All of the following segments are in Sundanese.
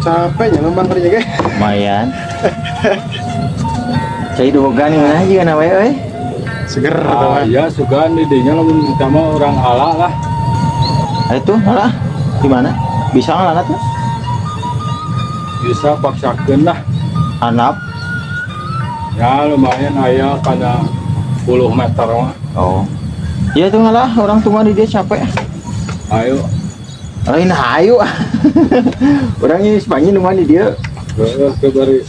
Capek nya lembang tadi ge. Lumayan. Cai duogan mana juga na we euy. Seger Ah, tah. iya sugan di dinya lamun kita mah orang ala lah. Ah, itu malah di mana? Bisa ngalana tuh? Bisa paksakeun lah. Anap. Ya lumayan aya kana 10 meter mah. Oh. Iya tuh ngalah orang tua di dia capek. Ayo. Lain hayu. Orang ini sepanjang nungguan di dia. Heeh, ke baris.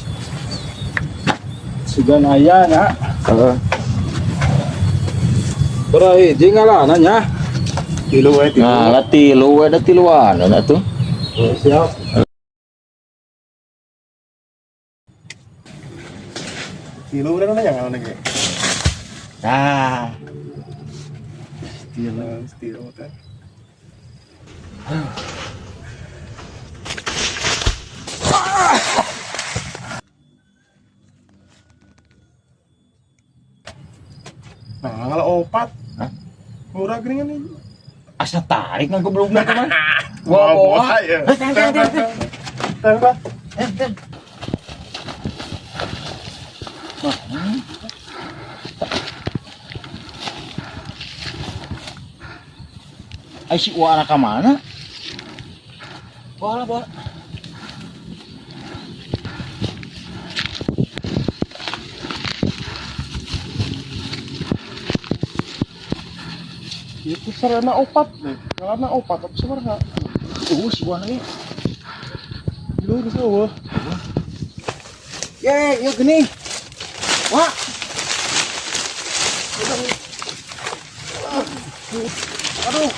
Sugan aya nya. Heeh. Berai hiji ngalana nya. Tilu we tilu. Nah, lah tilu we da tiluan atuh. Oh, siap. Tilu udah nanya ngalana ge. Nah, Tilu, tilu teh. Nah, kalau opat. Hah? Murah gini kan ini. Asa tarik ngagoblokna mah. Wah, boha ya. Eh, tang, tang, tang, tang. Tang, tang. Eh, tang. Ai si Uwa anak ka mana? Bola, bola. Itu sarana opat deh. Ngalana opat apa sebenarnya? Si Uwa lagi. Tilu geus eueuh. Ye, yuk gini. Wah. Aduh.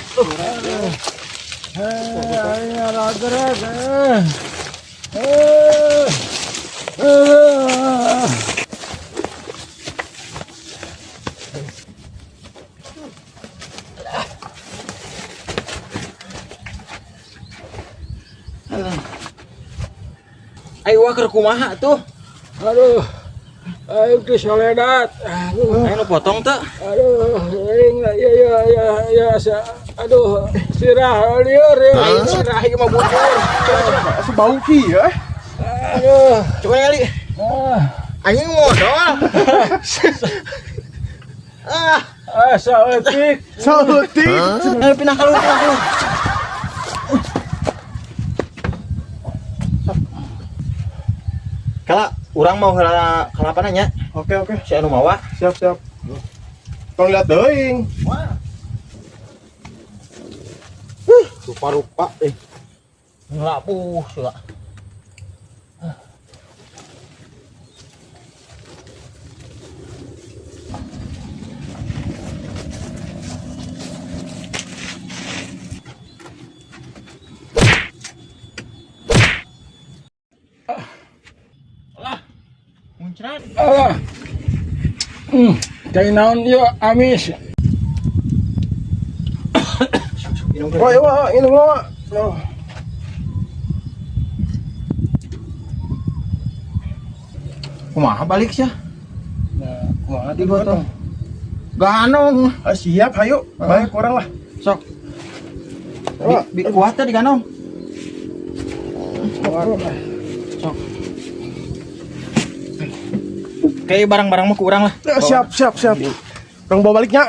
Eh, aing ragrag. Eh. Eh. Eh. Ayo wah keur kumaha tuh? Aduh. Aing teh soledat. Aduh. Ayo nu potong teu? Aduh, aing ya ya ya ya aduh, sirah lieur ya. Aing sirah ieu mah bujur. Coba coba. Asa bau ki ya. Aduh. Coba kali. Ah, Anjing modal. Ah, ah saeutik. Saeutik. ayo pindah kalu, pindah kalu. Kala urang mau heula kalapana nya. Oke, oke. Si anu mawa. Siap, siap. Tong lihat teuing. Wah. Rupa-rupa eh. Ngelapuh sih. Lah, muncrat. Ah. Cai naon ieu amis. Minum Wah, iya, wah, ini wah. Oh. Kumaha balik sih? Nah, kumaha Di botol. Ganong. Ah, siap, hayu. Baik, kurang lah. Sok. Bi, bi kuat teh diganong. Sok. Kayak barang-barang mah kurang lah. Ya, siap, siap, siap. Orang bawa baliknya.